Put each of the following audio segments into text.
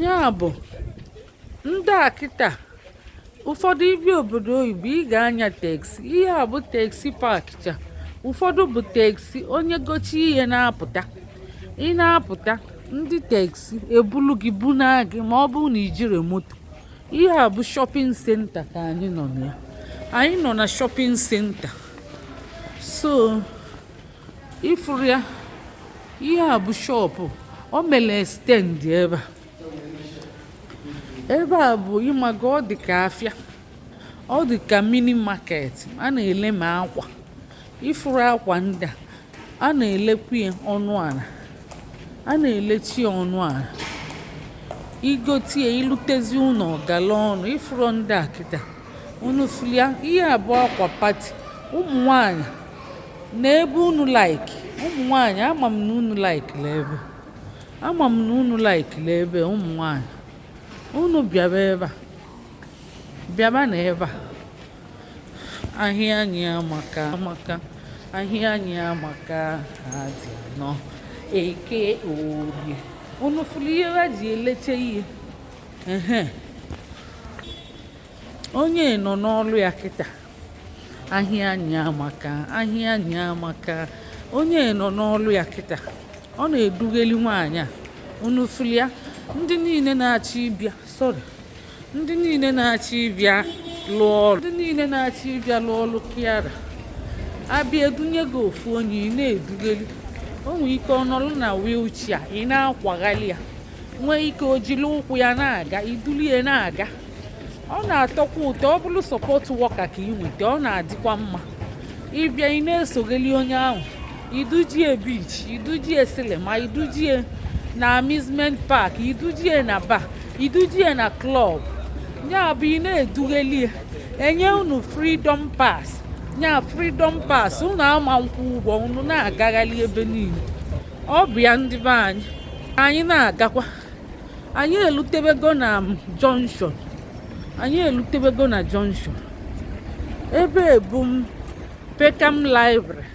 Ya bụ ndị a kịta, ụfọdụ ịbịa obodo oyibo, ị ga-anya taxi. Ihe a bụ taxi park cha. Ụfọdụ bụ taxi, onye gochi ihe na-apụta, ị na-apụta, ndị taxi ebulu gị buna gị, ma ọ bụrụ na ijire moto. Ihe a bụ shopping center ka anyị nọ na ya. Anyị nọ na shopping center. So ifuru ya, ihe a bụ shop o mere extend ebe a. Ebe a bụ, ịmaga, ọ dị ka afịa, ọ dị ka mini market. A na-ele ma akwa, ifuru akwa ndị a, a na-elekwa ya ọnụ ala, a na-elechi ya ọnụ ala. Igotie, ilutezi ụlọ, gala ọnụ. Ifuru ndị a kịta, unu furu ya, ihe a bụ akwa party ụmụ nwanyị na ebe unu like. Ụmụ nwanyị, ama m na unu like ebe, ama m na unu like ebe. Ụmụ nwanyị, unu bịaba ebe a, bịaba na ebe a. Ahịa anyị amaka, amaka. Ahịa anyị amaka. Ha dị anọ: Eke, Orie. Unu fụrụ ihe ha ji eleche ihe? Ehe, onye nọ n'ọrụ ya kịta. Ahịa anyị amaka, ahịa anyị amaka. Onye nọ n'ọrụ ya kịta, ọ na-edugheli nwaanyị a. Unu fụrụ ya? Ndị niile na-achọ ịbịa, sorry, ndị niile na-achọ ịbịa lụọ ọrụ, ndị niile na-achọ ịbịa lụọ ọrụ kiara, abịa edunye gị ofu onye, ị na-edugheli. O nwee ike ọ nọrọ na wheelchair, ị na-akwaghalị ya. Nwee ike o jiri ụkwụ ya na-aga, idulie na-aga. Ọ na-atọkwa ụtọ. Ọ bụrụ support worker ka ị nweta, ọ na-adịkwa mma. Ịbịa, ị na-esogheli onye ahụ, idujie beach, idujie cinema, idujie na amusement park, idujie na bar, idujie na club. Ya bụ ị na-edugheli ya, enye unu freedom pass. Ya freedom pass, unu ama nkwụ ụgwọ, unu na-agagharị ebe niile. Ọ bụ ya, ndị be anyị. Anyị na-agakwa, anyị elutebego na junction. Anyị elutebego na junction. Ebe ebu m Peckham Library.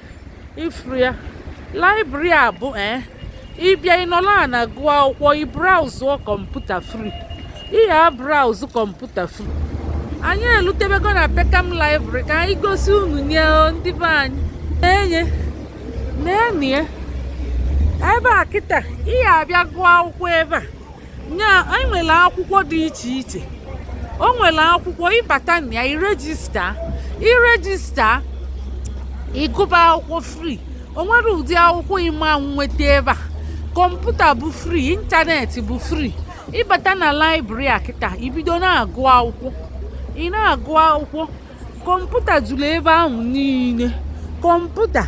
Ifuru ya, library a bụ ịbịa, ịnọrọ ana gụọ akwụkwọ, ị browse kọmputa free, ị ya browse kọmputa free. Anyị elutebego na Peckham Library ka anyị gosi unu nye ndị be anyị na-enye na-enye ebe a kịta. Ị ya abịa gụọ akwụkwọ ebe a. Nya anyị nwere akwụkwọ dị iche iche. O nwere akwụkwọ, ịbata na ya, iregister, iregister, ịgụba akwụkwọ free. O nwere ụdị akwụkwọ ịma nweta ebe a. Kọmputa bụ free, ịntanetị bụ free. Ịbata na library a kịta, ibido na-agụ akwụkwọ, ị na-agụ akwụkwọ. Kọmputa juru ebe ahụ niile. Kọmputa,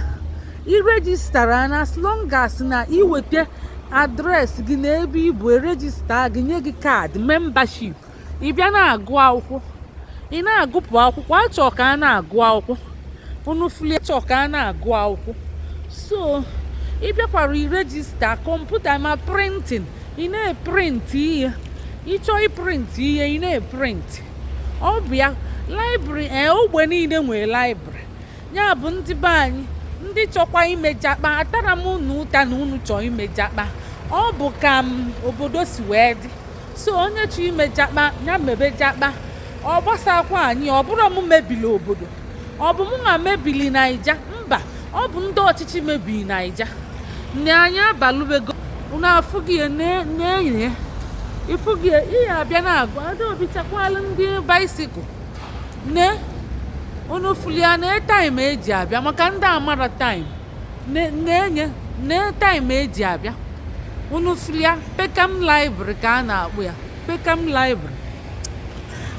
iregistara na as long as na iweta address gị na ebe ibu, eregister gị, nye gị kaadị membership. Ị bịa na-agụ akwụkwọ, ị na-agụpụ akwụkwọ. Achọ ka a na-agụ akwụkwọ, unu fuli, achọ ka a na-agụ akwụkwọ. So ị bịakwara iregister kọmputa, ma printing, ị na-eprint ihe, ịchọọ iprint ihe, ị na-eprint. Ọ bụ ya library. Ee, ogbe niile nwere library. Ya bụ ndị be anyị, ndị chọkwa imejakpa, atara m unu ụta na unu chọọ imejakpa. Ọ bụ ka m obodo si wee dị. So onye chọọ imejakpa, ya mebe jakpa. Ọ gbasakwa anyị. Ọ bụrụ m mebili obodo, ọ bụ mụ nwa mebili Naija? Mba, ọ bụ ndị ọchịchị mebiri Naija. Nne, anyị abalubego. Unu afụghị ya? Na-enye ịfụghị ya? Ị ya abịa na-agụ. Adaobi chakwala ndị bicycle ne. Unu fụli ya na time eji abịa, maka ndị amara time na-enye na time eji abịa. Unu fụli ya? Peckham Library ka a na-akpụ ya, Peckham Library.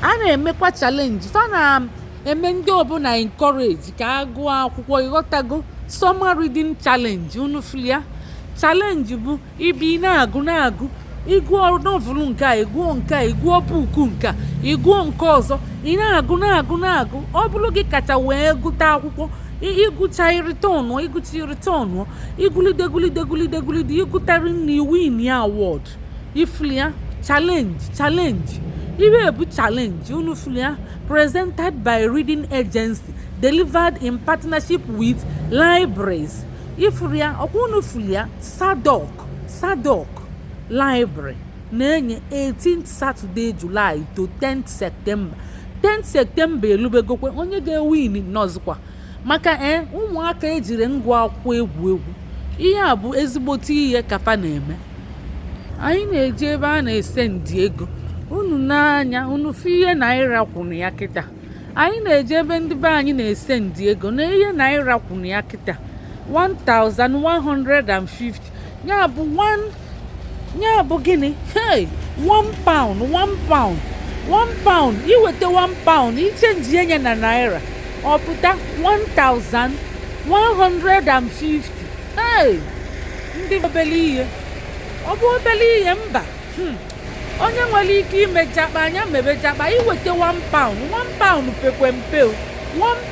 A na-emekwa challenge, fa na-eme ndị ọbụla encourage ka a gụọ akwụkwọ, ịghọtago? Summer reading challenge. Unu fụli ya? Challenge bụ ibi ị na-agụ, na-agụ, ịgụọ novel nke a, ịgụọ nke a, ịgụọ book nke a, ịgụọ nke ọzọ. Ị na-agụ, na-agụ, na-agụ. Ọ bụrụ gị kacha wee gụta akwụkwọ, ịgụcha return, ịgụcha return, ịgụlide, gụlide, gụlide, gụlide, ịgụtari nne, win ya award. Ifuli ya? Challenge, challenge, iwe bụ challenge. Unu fuli ya? Presented by Reading Agency, delivered in partnership with libraries. Ifuru ya ọkwa? Unu fuli ya? Southwark, Southwark Library. Na-enye 18th Saturday July to 10th September. 10th September elubegokwe. Onye ga-ewin nọzikwa maka ee ụmụaka ejiri ngụ akwụkwọ egwu egwu. Ihe a bụ ezigbote ihe kafa na-eme. Anyị na-eje ebe a na-ese ndị ego. Unu n'anya, unu fụ ihe naira kwụrụ ya kịta. Anyị na-eje ebe ndị be anyị na-ese ndị ego na ihe naira kwụrụ ya kịta, 1150. Ya bụ 1, ya bụ gịnị? Hey, £1, £1, £1. Iweta £1, ichange ya na naira, ọ pụta 1150. Hey, ndị obele ihe, ọ bụ obele ihe? Mba. Onye nwere ike ime jakpa anya mebe jakpa. Iweta £1, £1 pekwe mpe o.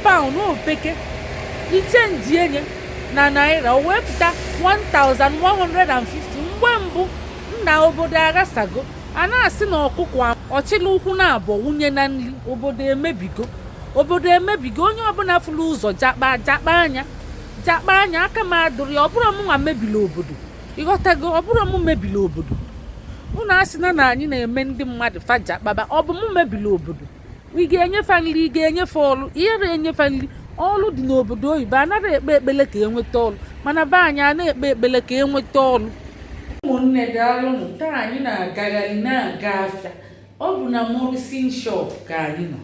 £1 opeke. Ichange enye na naira, o wee pụta 1150. Mgbe mbụ nna obodo aghasago, a na-asị na ọkụkọ ọchịla ụkwụ na-abọ wunye na nri. Obodo emebigo, obodo emebigo. Onye ọbụla fụrụ ụzọ jakpa jakpa anya, jakpa anya. Aka m adụrụ ya. Ọ bụrụ m nwa mebili obodo, ịghọtago? Ọ bụrụ m mebili obodo, unu asịna na anyị na-eme ndị mmadụ faja kpaba. Ọ bụ m mebili obodo? Ị ga-enyefe nri, ị ga-enyefe ọrụ, ihere enyefe nri. Ọrụ dị n'obodo oyibo, anaghị ekpe ekpele ka enweta ọrụ, mana be anyị a na-ekpe ekpele ka enweta ọrụ. Ụmụnne, daalụnụ. Taa anyị na-agagharị na-aga afịa. Ọ bụ na Morrison shop ka anyị nọ.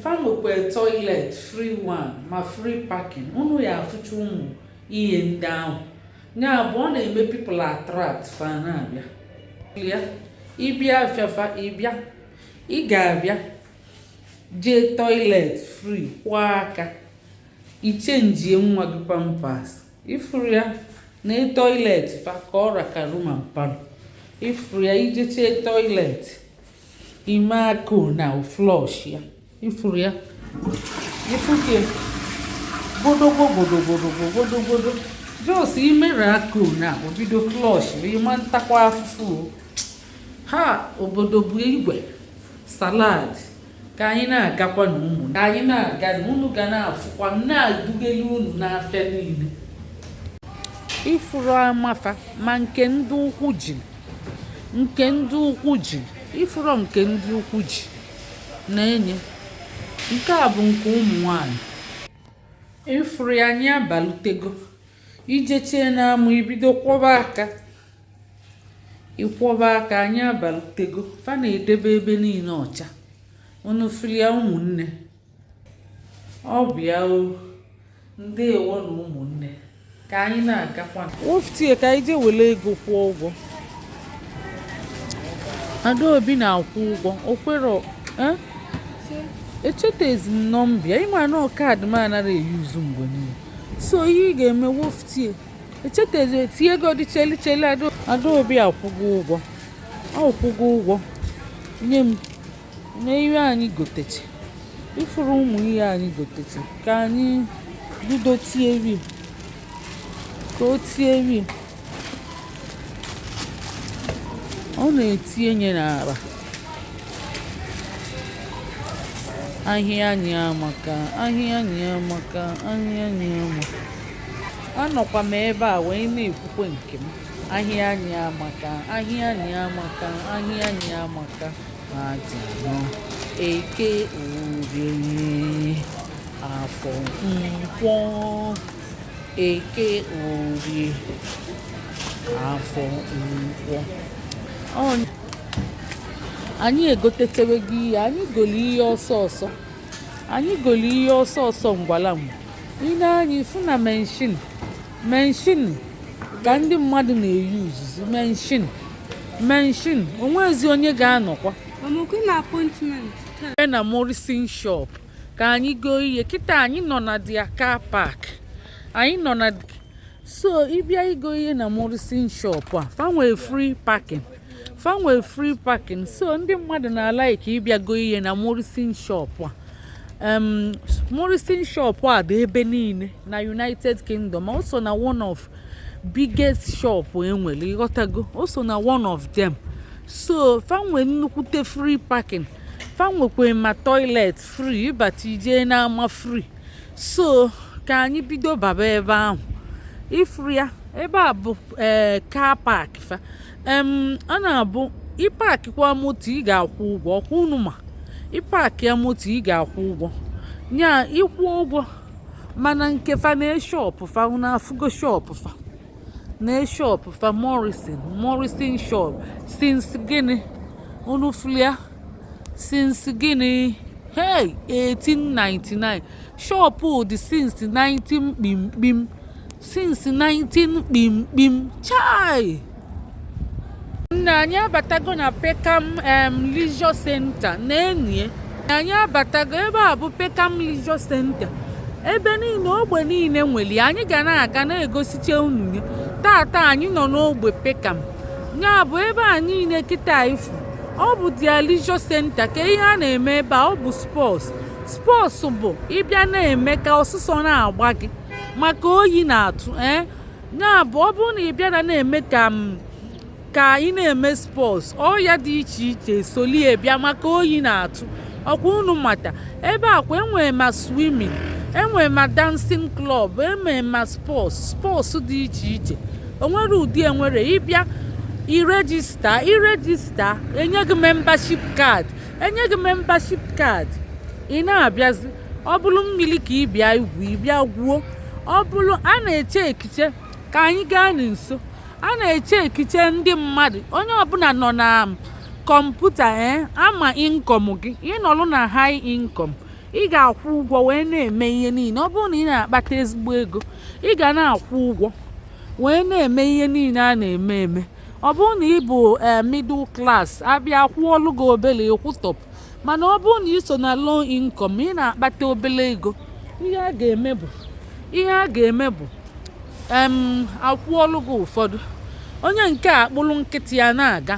Fa nwekwa toilet free one ma free parking. Unu ya afụcha ụmụ ihe ndị ahụ. Ya bụ ọ na-eme people attract, fa na-abịa ya. Ịbịa afịafa, ịbịa, ị ga-abịa jee toilet free, kwụọ aka, ichangie nwa gị Pampers. Ifuru ya na toilet fa ka ọ raka room and parlour. Ifuru ya, ijechee toilet, ime aka na flush ya. Ifuru ya, ifuke godogbo godogbodo godogodo. Just imere aka na obido flush, ịma ntakwa afụfụ o. Ha obodo bụ igwe salad. Ka anyị na-agakwa na ụmụ ka anyị na-aga na unu ga na-afụkwa na-edugeli unu n'afịa niile. Ifuru amafa ma nke ndị ukwu ji, nke ndị ukwu ji. Ifuru nke ndị ukwu ji na-enye. Nke a bụ nke ụmụ nwanyị. Ifuru ya, anyị abalutego. Ijechee n'amụ, ibido kwọba aka, ịkwọba aka. Anyị abalutego. Fa na-edebe ebe niile ọcha. Unu fili ya, ụmụnne? Ọ bịa o. Ndeewo na ụmụnne, ka anyị na-agakwa. Woftie, ka anyị jee were ego kwụọ ụgwọ. Adaobi na-akwụ ụgwọ. O kwero eh? Echetezi m nọmba ya. Ịma na kaadị m anaghị eyuzu mgbe niile, so ihe ị ga-eme, woftie, echetezi, etinye ego dị. Cheli, cheli. Adaobi akwụgo ụgwọ, ọ kwụgo ụgwọ. Nye m nye ihe anyị goteche. Ifuru ụmụ ihe anyị goteche, ka anyị bido tie ri, ka o tie ri. Ọ na-etinye nye n'akpa. Ahịa anyị amaka, ahịa anyị amaka, ahịa anyị amaka. Anọkwa m ebe a wee na-ekwukwe nke m. Ahịa anyị amaka, ahịa anyị amaka, ahịa anyị amaka. Ma dị anọ: Eke, Orie, Afọ, Nkwọ. Eke, Orie, Afọ, Nkwọ. Anyị egotechewego ihe anyị golo. Ihe ọsọ ọsọ, anyị golo ihe ọsọ ọsọ. Ngwala ngwa, ị na-anya ifu na machine, machine ka ndị mmadụ na-eyuzuzi. Machine, machine, onwezi onye ga-anọkwa. Mama, okwe na appointment taa. Ebe na Morrison shop ka anyị goo ihe kịta. Anyị nọ na their car park. Anyị nọ na, so ịbịa igo ihe na Morrison shop a, fa nwee free parking, fa nwee free parking. So ndị mmadụ na-alike ịbịa go ihe na Morrison shop a. Morrison shop a dị ebe niile na United Kingdom. O so na one of biggest shop enwere, ịghọtago? O so na one of them. So fa nwee nnukwute free parking, fa nwekwe ma toilet free, ịbata ijee n'ama free. So ka anyị bido baba ebe ahụ. Ifuru ya, ebe a bụ ee car park fa. A na-abụ ị parkikwa moto, ị ga-akwụ ụgwọ. Ọkwa unu ma ị park ya moto, ị ga-akwụ ụgwọ nya, ịkwụ ụgwọ. Mana nke fa na shop fa, unu afụgo shop fa na shop fa, Morrison, Morrison shop since gịnị? Unu fụlia since gịnị? Hey, 1899 shop dị since 19 kpimkpim, since 19 kpimkpim. Chai nna, anyị abatago na Peckham Leisure Center. Na-enyi anyị abatago ebe a bụ Peckham Leisure Center. Ebe niile, ogbe niile nwere. Anyị ga na-aga na-egosicha unu ya. Tata anyị nọ n'ogbe Peckham, ya bụ ebe a niile kịta ifu. Ọ bụ their leisure center. Ka ihe a na-eme ebe a, ọ bụ sports. Sports bụ ịbịa na-eme ka ọsụsọ na-agba gị maka oyi na-atụ. Ee, ya bụ ọ bụrụ na ị bịara na-eme ka m ka ị na-eme sports, ọya dị iche iche solie bịa maka oyi na-atụ. Ọkwa unu mata ebe a kwa enwere ma swimming, enwere ma dancing club, enwere ma sports, sports dị iche iche. Onwere ụdị enwere. Ịbịa iregister, iregister, enye gị membership card, enye gị membership card, ị na-abịazi. Ọ bụrụ mmiri ka ị bịa igwu, ị bịa gwuo. Ọ bụrụ a na-eche ekiche, ka anyị gaa nso. A na-eche ekiche ndị mmadụ, onye ọbụla nọ na kọmputa. Ee, ama income gị. Ịnọrụ na high income, ị ga-akwụ ụgwọ wee na-eme ihe niile. Ọ bụrụ na ị na-akpata ezigbo ego, ị ga na-akwụ ụgwọ wee na-eme ihe niile a na-eme eme. Ọ bụrụ na ị bụ middle class, abịa kwụọlụ gị obere, ịkwụtọpụ. Mana ọ bụrụ na ị so na low income, ị na-akpata obere ego, ihe a ga-eme bụ akwụọlụ gị ụfọdụ. Onye nke a akpụrụ nkịtị ya na-aga,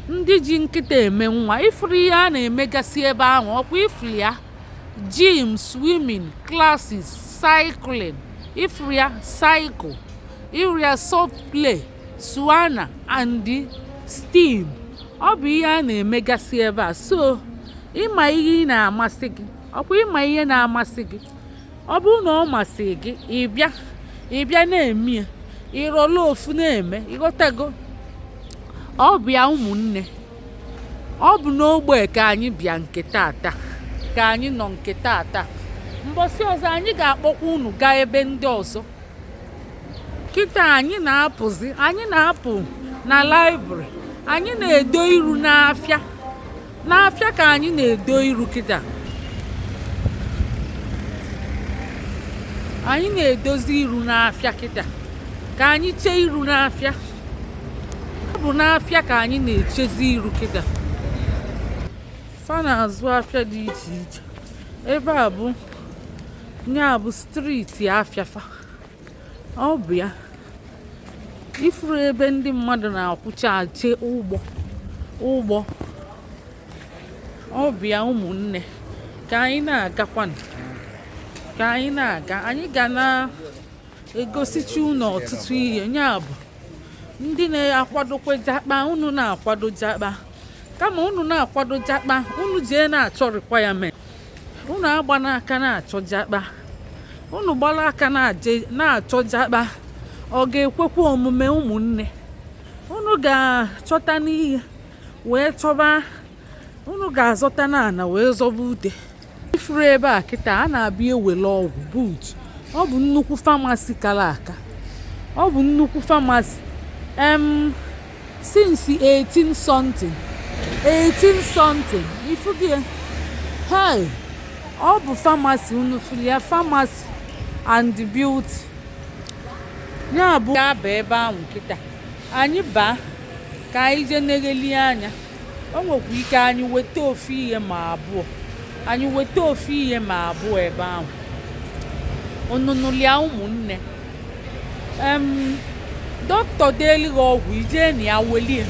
ndị ji nkịta eme nwa. Ifuru ihe a na-emegasị ebe ahụ, ọkwa ifuru ya: gym, swimming classes, cycling, ifuru ya cycle, ifuru ya soft play, sauna and steam. Ọ bụ ihe a na-emegasị ebe a. So ịma ihe ị na-amasị gị, ọkwa ịma ihe na-amasị gị. Ọ bụrụ na ọ masị gị, ịbịa, ịbịa na-eme ya, ịrọla ofu na-eme. Ịghọtago? Ọ bụ ya, ụmụnne. Ọ bụ n'ogbe ka anyị bịa nke tata, ka anyị nọ nke tata. Mbọsị ọzọ anyị ga-akpọkwa unu gaa ebe ndị ọzọ. Kịta anyị na-apụzi, anyị na-apụ na library, anyị na-edo iru n'afịa. N'afịa ka anyị na-edo iru kịta. Anyị na-edozi iru n'afịa kịta, ka anyị chee iru n'afịa. Ọ bụ n'afịa ka anyị na-echezi iru kịta. Fa na-azụ afịa dị iche iche ebe a. Bụ ya bụ street afịa fa. Ọ bụ ya ifuru ebe ndị mmadụ na-akwụcha ache ụgbọ, ụgbọ. Ọ bụ ya, ụmụnne. Ka anyị na-agakwanụ, ka anyị na-aga, anyị ga na-egosicha unu ọtụtụ ihe. Ya bụ ndị na-akwadokwe jakpa, unu na-akwado jakpa. Kama unu na-akwado jakpa, unu jee na-achọrịkwa ya mee. Unu agba n'aka na-achọ jakpa, unu gbara aka na-achọ jakpa, ọ ga-ekwekwa omume? Ụmụnne, unu ga-achọta n'ihe wee chọba, unu ga-azọta n'ala wee zọba ute. Ifuru ebe a kịta a na-abịa ewele ọgwụ but ọ bụ nnukwu pharmacy kara aka. Ọ bụ nnukwu pharmacy since 18 something, 18 something. Ifugie, hey, ọ bụ pharmacy. Unu furu ya, pharmacy and beauty. Ya bụ ga-aba ebe ahụ kịta. Anyị baa ka anyị jee neghelie anya. O nwekwa ike anyị weta ofu ihe ma abụọ, anyị weta ofu ihe ma abụọ ebe ahụ. Ụnụnụlia, ụmụnne dọkịta deeli gị ọgwụ, ijee na ya welie.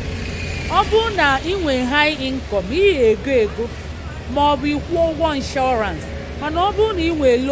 Ọ bụrụ na ị nwee high income, ị ego ego ma ọ bụ ịkwụ ụgwọ insurance. Mana ọ bụrụ na ị nwee low